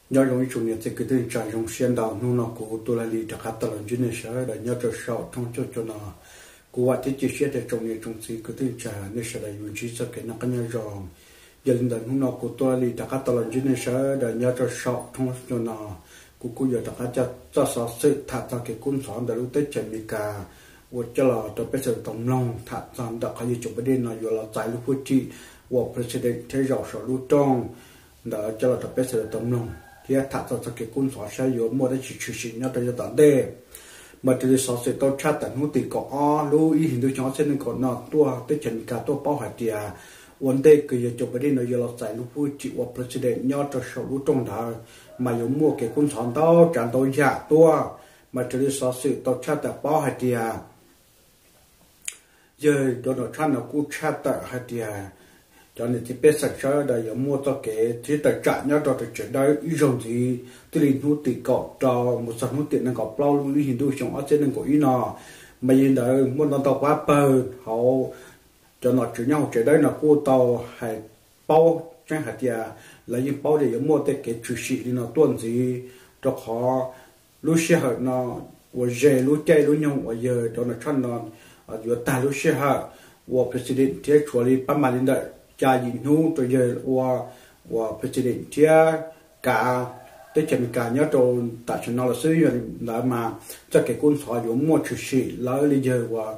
Nyob zoo ib tsoom niam txiv kwv tij neej tsa, zoo siab ntau hnub no kuv Tuaj Laj Lis rov qab tau los ntsib nej sawv daws nyob rau saum thoob channel no. Kuv vam thiab cia siab tias tsoom niam tsoom txiv kwv tij neej tsa nej sawv daws yuav ntsib txoj kev noj qab nyob zoo. Yog li ntawd hnub no kuv Tuaj Laj Lis rov qab tau los ntsib nej sawv daws nyob rau saum thoob channel no, kuv kuj yuav rov qab coj txoj xov xwm tham txog kev kub ntxhov ntawm lub teb chaws Amelikas ua coj los rau peb sawv daws tau mloog tham txog ntawm qhov yawg Joe Biden no yuav los txais lub hwj chim ua president thiab zaum saum lub rooj ntawd coj los rau peb sawv daws tau mloog thiab tham txog txoj kev kub ntxhov saib yuav muaj dab tsi tshwm sim nyob rau yav tom ntej. Mas raws li xov xwm tau tshaj tawm hnub tim kaum ob lub ib hlis ntuj xyoo ob txhiab nees nkaum no tuaj teb chaws Amelikas tuaj paub hais tias ua ntej kws yawg Joe Biden no yuav los txais lub hwj chim ua president nyob rau saum lub rooj ntawd, mas yuav muaj kev kub ntxhov ntau tsav ntau yam tuaj. Mas raws li xov xwm tau tshaj tawm paub hais tias yawg Donald Trump no kuj tshaj tawm hais tias cov niam txiv pej xeem sawv daws yuav muaj txoj kev sib tawm tsam nyob rau tsev dawb ib zaug ntxiv, twb li hnub tim kaum rau mus txog hnub tim nees nkaum plaub lub ib hlis ntuj xyoo ob txhiab nees nkaum ib no. Mas yog li ntawd muaj ntau ntau pab pawg hauv cov nom tswv nyob hauv tsev dawb no kuj tau hais paub tseeb hais tias lawv yeej paub tias yuav muaj tej kev tshwm sim li no tuaj ntxiv, rau qhov lub sij hawm no uas ze lub caij lub nyoog uas yawg Donald Trump no yuav tag lub sij hawm ua president thiab tshuav li pab mas li ntawm xya yim hnub rau yawg ua, ua president thiab kav teb chaws Amelikas nyob rau tam sim no los xwb. Yog li ntawd mas txoj kev kub ntxhov yuav muaj tshwm sim lawv li yawg uas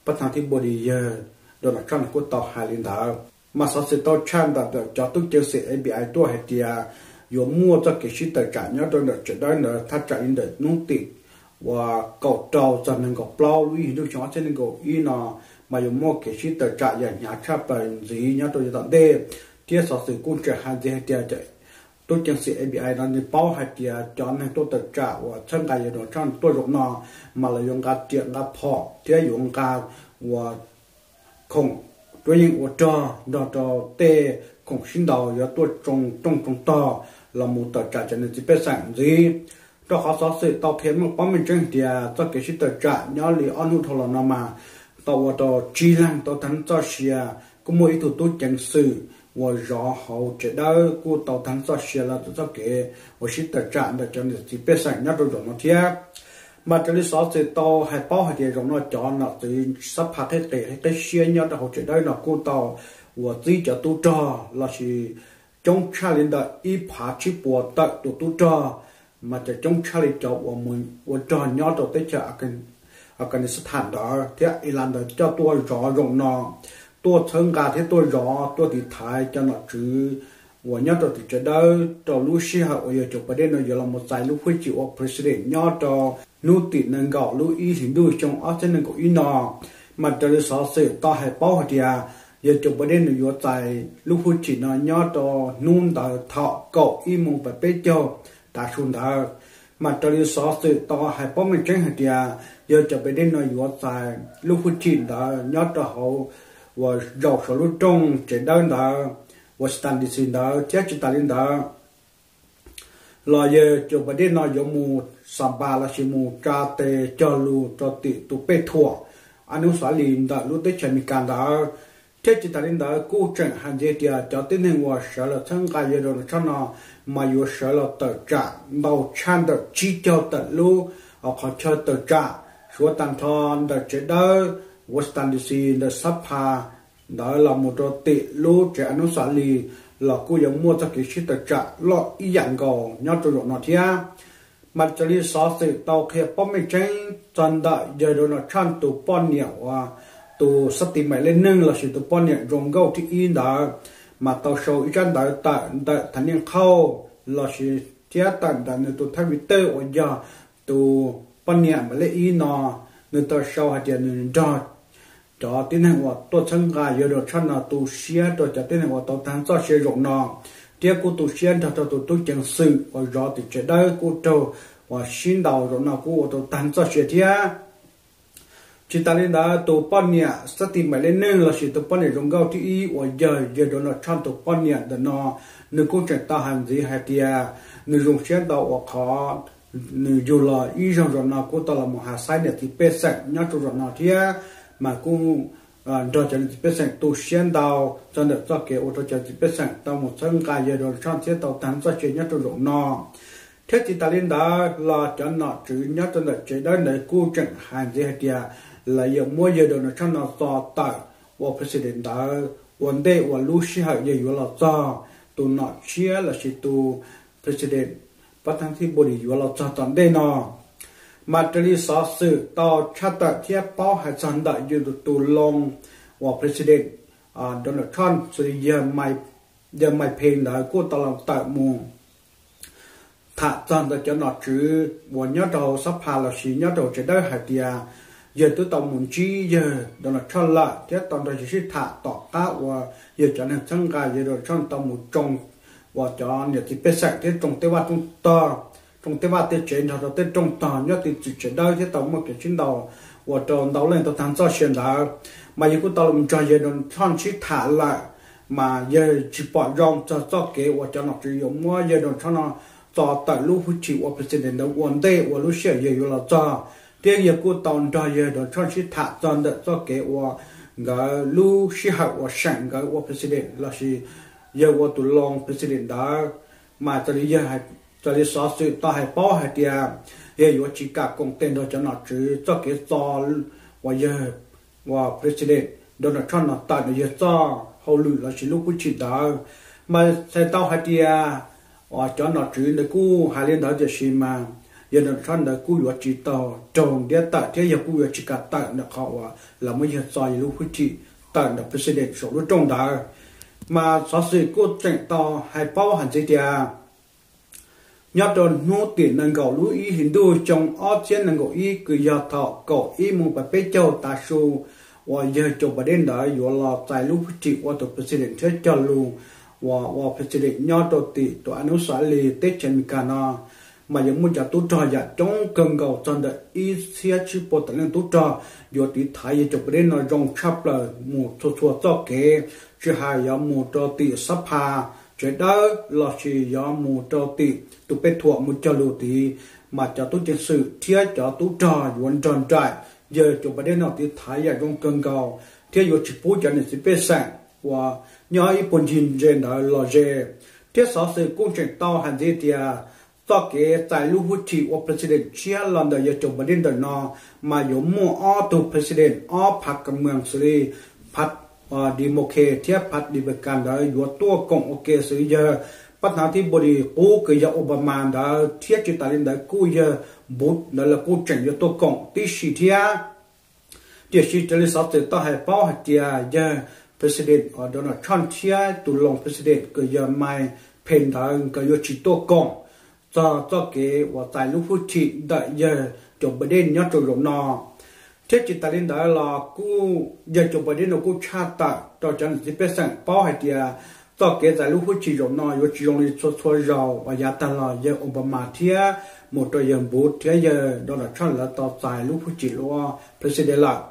pab thab thib npua li yawg Donald Trump no kuj tau hais li ntawd. Mas xov xwm tau tshaj ntawm cov tub ceev xwm F B I tuaj hais tias yuav muaj txoj kev sib tawm tsam nyob rau ntawm tsev dawb ntawd thaj tsam li ntawm hnub tim uas kaum rau txog nees nkaum plaub lub ib hlis ntuj xyoo ob txhiab nees nkaum ib no, mas yuav muaj kev sib tawm tsam yam hnyav tshaj plaws ntxiv nyob rau yav tom ntej. Thiab xov xwm kuj tseem hais ntxiv hais tias tub ceev xwm F B I no nws paub hais tias cov neeg tuaj tawm tsam uas txhawb nqa yawg Donald Trump tuaj zaum no, mas lawv yuav nqa riam nqa phom thiab yuav nqa uas khoom tuab yeej ua rog nrog rau tej khoom sib ntaus yuav tuaj tsoo rooj tsoo tog los mus tawm tsam cov niam txiv pej xeem ntxiv. Rau qhov xov xwm tau qhia meej paub meej tseeb tias txoj kev sib tawm tsam nyob li ob hnub dhau los no mas tau ua rau tsib leeg tau tag txoj sia, kuj muaj ib tug tub ceev xwm uas zov hauv tsev dawb kuj tau tag txoj sia los txog txoj kev uas sib tawm tsam ntawm cov niam txiv pej xeem nyob rau zaum no thiab. Mas raws li xov xwm tau hais paub hais tias zaum no cov nom tswv sab phaj qhib qis qhib siab nyob rau hauv tsev dawb no kuj tau uas txib cov tub rog los sis coob tshaj li ntawm ib phav tsib puas tawm tus tub rog, mas cov coob tshaj li cov uas mus ua rog nyob rau teb chaws Afghanistan ntawd thiab Iraq ntawd coj tuaj zov zaum no, tuaj txhawb nqa thiab tuaj zov tuaj tiv thaiv cov nom tswv uas nyob rau tim tsev dawb rau lub sij hawm uas yawg Joe Biden no yuav los mus txais lub hwj chim ua president nyob rau hnub tim nees nkaum lub ib hlis ntuj xyoo ob txhiab nees nkaum ib no. Mas raws li xov xwm tau hais paub hais tias yawg Joe Biden nws yuav txais lub hwj chim no nyob rau hnub ntawd thaum kaum ib moos pas peb caug tav su ntawd. Mas raws li xov xwm tau hais paub meej tseeb hais tias yawg Joe Biden no yuav txais lub hwj chim ntawd nyob rau hauv uas zaum saum lub rooj tsev dawb ntawd, Washington D C ntawd thiab tsis tas li ntawd los yawg Joe Biden no yuav mus xa npas los sis mus tsa tes cog lus rau tim tus pej thuam Anus Xalis ntawm lub teb chaws Amelikas ntawd. Thiab tsis tas li ntawd kuj tseem hais ntxiv tias cov tib neeg uas sawv los txhawb nqa yawg Donald Trump no mas yuav sawv los tawm tsam ntau tshaj ntawm tsib caug tawm lub qhov chaw tawm tsam, suav tag nrho ntawm tsev dawb Washington D C, ntawm sab phaj ntawd los mus rau tim lub tsev Anus Xalis los kuj yuav muaj txoj kev sib tawm tsam loj ib yam nkaus nyob rau zaum no thiab. Mas raws li xov xwm tau qhia paub meej tseeb txog ntawm yawg Donald Trump tus poj niam uas tus xab tis maim lej neeg los sis tus poj niam zoo nkauj thib ib ntawd, mas tau sau ib tsab ntawv tawm ntawm thav niaj qhauj los sis thiab tawm ntawm nws tus thab Twitter uas yog tus poj niam maim lej ib no, nws tau sau hais tias nws nrog cov tib neeg uas tuaj txhawb nqa yawg Donald Trump no tu siab rau cov tib neeg uas tau tag txoj sia zaum no, thiab kuj tu siab nrog rau tus tub ceev xwm uas zov tim tsev dawb kuj raug uas sib ntaus zaum no kuj ua tau tag txoj sia thiab. Tsis tas li ntawd tus poj niam xab tis maim lej neeg los sis tus poj niam zoo nkauj thib ib uas yog yawg Donald Trump tus poj niam ntawm no, nws kuj tseem tau hais ntxiv hais tias nws zoo siab ntau uas qhov nws yug los ib zaug zaum no kuj tau los mus hav xaib niam txiv pej xeem nyob rau zaum no thiab, mas kuj nrog cov niam txiv pej xeem tu siab ntau txog ntawm txoj kev ua rau cov niam txiv pej xeem tau mus txhawb nqa yawg Donald Trump thiab tau tag txoj sia nyob rau zaum no. Thiab tsis tas li ntawd los cov nom tswv nyob rau ntawm tsev dawb ntawd kuj tseem hais ntxiv hais tias lawv yuav muab yawg Donald Trump no txo tawm ua president ntawd ua ntej uas lub sij hawm yawg yuav los txog. Tus nom tshiab lossis tus president pab thab thib npu li yuav los txog tom ntej no. Mas raws li xov xwm tau tshaj tawm thiab paub hais txog ntawm yus tus loo uas president Donald Trump xws li yawg Mike Pence ntawd kuj tau los tawm mus tham txog ntawm cov nom tswv uas nyob rau hauv xab pha lossis nyob rau tsev dawb hais tias yawg twb tau mus ntsib yawg Donald Trump lawm thiab tau nrog yawg sib tham tom qab uas yawg cov neeg txhawb nqa yawg Donald Trump tau mus tsoo uas cov niam txiv pej xeem thiab tsoo tej vaj tsoo tog, tsoo tej vaj tej tsev nrog rau tej rooj tog nyob tim txwm tsev dawb thiab tau muaj kev sib ntaus ua rau ntau leej tau tag txoj sia ntawd. Mas yawg kuj tau los nrog yawg Donald Trump sib tham lawm, mas yawg tsis pom zoo txog txoj kev uas cov nom tswv yuav muab yawg Donald Trump no txo tawm lub hwj chim ua president ntawd ua ntej uas lub sij hawm yawg yuav los txog. Thiab yawg kuj tau nrog yawg Donald Trump sib tham txog ntawm txoj kev uas nkawd lub sij hawm uas seem nkawd ua president lossis yawg ua tus loo president ntawd. Mas raws li xov xwm tau hais paub hais tias yawg yuav tsis kam koom tes nrog cov nom tswv txoj kev txo uas yawg uas president Donald Trump no tawm ntawm yawg txoj hauj lwm lossis lub hwj chim ntawd. Mas txhais tau hais tias cov nom tswv ntawd kuj hais li ntawd tiam sis mas yawg Donald Trump ntawd kuj yuav tsis tau raug ntiab tawm thiab yawg kuj yuav tsis kam tawm ntawm qhov uas lawv muab yawg txo yawg lub hwj chim tawm ntawm president saum lub rooj ntawd. Mas xov xwm kuj tseem tau hais paub hais ntxiv tias nyob rau hnub tim nees nkaum lub ib hlis ntuj xyoo ob txhiab nees nkaum ib kws yog thaum kaum ib moos pas peb caug tav su uas yawg Joe Biden ntawd yuav los txais lub hwj chim ua tus president thiab cog lus uas ua president nyob rau tim tus Anuxalis teb chaws Amelikas no, mas yuav muaj cov tub rog yam coob kawg nkaus txog ntawm ib txhiab tsib puas tawm leej tub rog yuav tiv thaiv yawg Joe Biden no zoo tshaj plaws mus txhua txhua txoj kev, tsis hais yuav mus rau tim xab pha tsev dawb lossis yuav mus rau tim tus pej thuam mus cog lus tid, mas cov tub ceev xwm thiab cov tub rog yuav nrog nraim yawg Joe Biden no tiv thaiv yam zoo kawg nkaus thiab yuav tsis pub cov niam txiv pej xeem uas nyob ib puag ncig ntse ntawd los ze. Thiab xov xwm kuj tseem tau hais ntxiv tias txoj kev txais lub hwj chim ua president tshiab los ntawm yawg Joe Biden ntawm no, mas yuav muaj ob tug president ob phav ka mws xws li phav Democrat thiab phav Republican ntawd yuav tuaj koom ua ke xws li yawg pab thab thib npu li qub kws yog Obama ntawd thiab tsis tas li ntawd kuj yawg Bush ntawd los kuj tseem yuav tuaj koom tib si thiab. Tiam sis raws li xov xwm tau hais paub hais tias yawg president Donald Trump thiab tus loo president kws yog Mike Pence ntawd nkawd yuav tsis tuaj koom txog txoj kev uas txais lub hwj chim ntawm yawg Joe Biden nyob rau zaum no. Thiab tsis tas li ntawd los kuj yawg Joe Biden no kuj tshaj tawm rau cov niam txiv pej xeem paub hais tias txoj kev txais lub hwj chim zaum no yuav tsis zoo li txhua txhua zaus uas yav tag los yawg Obama thiab mus rau yawg Bush thiab yawg Donald Trump lawv tau txais lub hwj chim ua president lawm.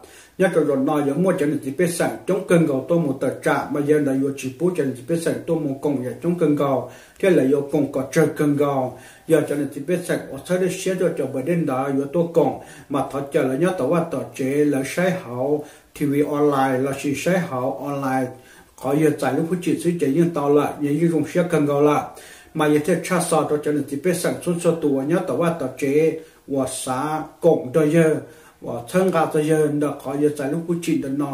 Nyob rau zaum no yuav muaj cov niam txiv pej xeem coob kawg nkaus tuaj mus tawm tsam, mas yawg ntawd yuav tsis pub cov niam txiv pej xeem tuaj mus koom yam coob kawg nkaus thiab lawv yuav koom kom tsawg kawg nkaus. Yog cov niam txiv pej xeem uas txhawb dej siab rau cov Biden ntawd yuav tuaj koom, mas thov caw lawv nyob tom vaj tom tsev lawv saib hauv T V online lossis saib hauv online qhov yawg txais lub hwj chim xwb ces yeej tau lawm, yawg yeej zoo siab kawg nkaus lawm. Mas yawg thiaj tshaj xov rau cov niam txiv pej xeem txhua txhua tus uas nyob tom vaj tom tsev uas xav koom nrog yawg uas txhawb nqa txog yawg ntawm qhov yawg txais lub hwj chim ntawm no,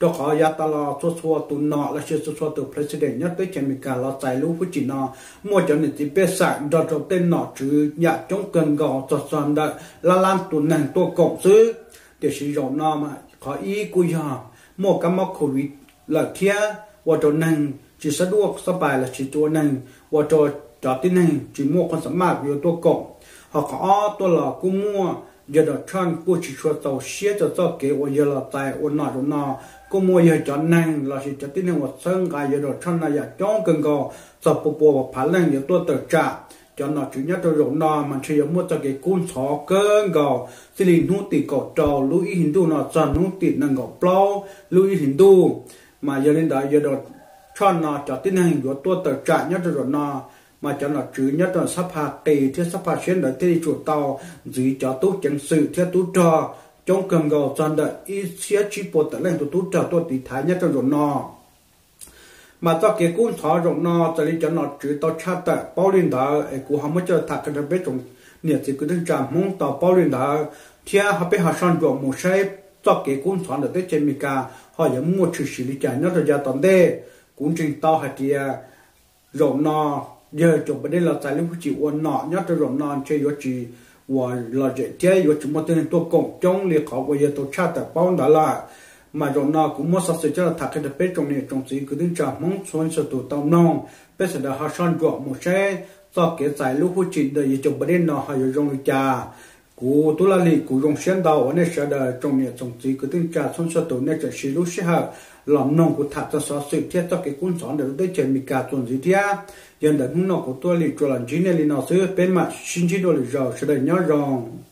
rau qhov yav tas los txhua txhua tus nom lossis txhua txhua tus president nyob teb chaws Amelikas los txais lub hwj chim no, muaj cov niam txiv pej xeem nrog rau tej nom tswv yam coob kawg nkaus txog txog ntawm lab lab tus neeg tuaj koom xwb. Tiam sis zaum no qhov ib kuj yog muaj kab mob covid lawm thiab ua rau neeg tsis xab duaj xab pais lossis ua neeg, ua rau cov tib neeg tsis muaj qhov xam maj yuav tuaj koom. Ho qhov ob tuaj los kuj muaj yawg Donald Trump kuj tsis tshua txaus siab rau txoj kev uas yawg los txais ua nom zaum no, kuj muaj yawg cov neeg lossis cov tib neeg uas txhawb nqa yawg Donald Trump no yam coob kawg nkaus txog pua pua phav leej yuav tuaj tawm tsam. Cov nom tswv nyob rau zaum no mas ntshe yuav muaj txoj kev kub ntxhov kawg nkaus txij li hnub tim kaum rau lub ib hlis ntuj no txog hnub tim nees nkaum plaub lub ib hlis ntuj. Mas yog li ntawd yawg Donald Trump no cov tib neeg yuav tuaj tawm tsam nyob rau zaum no, mas cov nom tswv nyob rau xab pha qis thiab xab pha siab ntawd thiaj li tsum tau ntxiv cov tub ceev xwm thiab tub rog coob kawg nkaus txog ntawm ib txhiab tsib puas tawm leej tus tub rog tuaj tiv thaiv nyob rau zaum no. Mas txoj kev kub ntxhov zaum no txawm li cov nom tswv tau tshaj tawm paub li ntawd es kuv ho muab coj los tham qhia rau peb tsoom niam txiv kwv tij neej tsa Hmoob tau paub li ntawd, thiab ho peb ho soj ntsuam mus saib txoj kev kub ntxhov ntawm teb chaws Amelikas ho yuav muaj tshwm sim li cas nyob rau yav tom ntej. Kuv ntseeg tau hais tias zaum no yawg Joe Biden los txais lub hwj chim ua nom nyob rau zaum no ntshe yuav tsis uas lom zem thiab yuav tsis muaj tej neeg tuaj koom coob li qhov uas yawg tau tshaj tawm paub ntawd lawm. Mas zaum no kuv muab xov xwm coj los tham qhia rau peb tsoom niam tsoom txiv kwv tij neej tsa Hmoob txhua txhua tus tau mloog, peb sawv daws ho soj ntsuam mus saib txoj kev txais lub hwj chim ntawm yawg Joe Biden no ho yuav zoo li cas. Kuv Tub Laj Lim kuv zoo siab ntau uas nej sawv daws tsoom niam tsoom txiv kwv tij neej tsa txhua txhua tus nej tseem siv lub sij hawm los mloog kuv tham txog xov xwm thiab txoj kev kub ntxhov ntawm lub teb chaws Amelikas txuas ntxiv thiab. Yog ntawm hnub no kuv Tub Laj Lim tsuas los ntsib nej li no xwb, peb mam sib ntsib dua lwm zaus, sawv daws nyob zoo.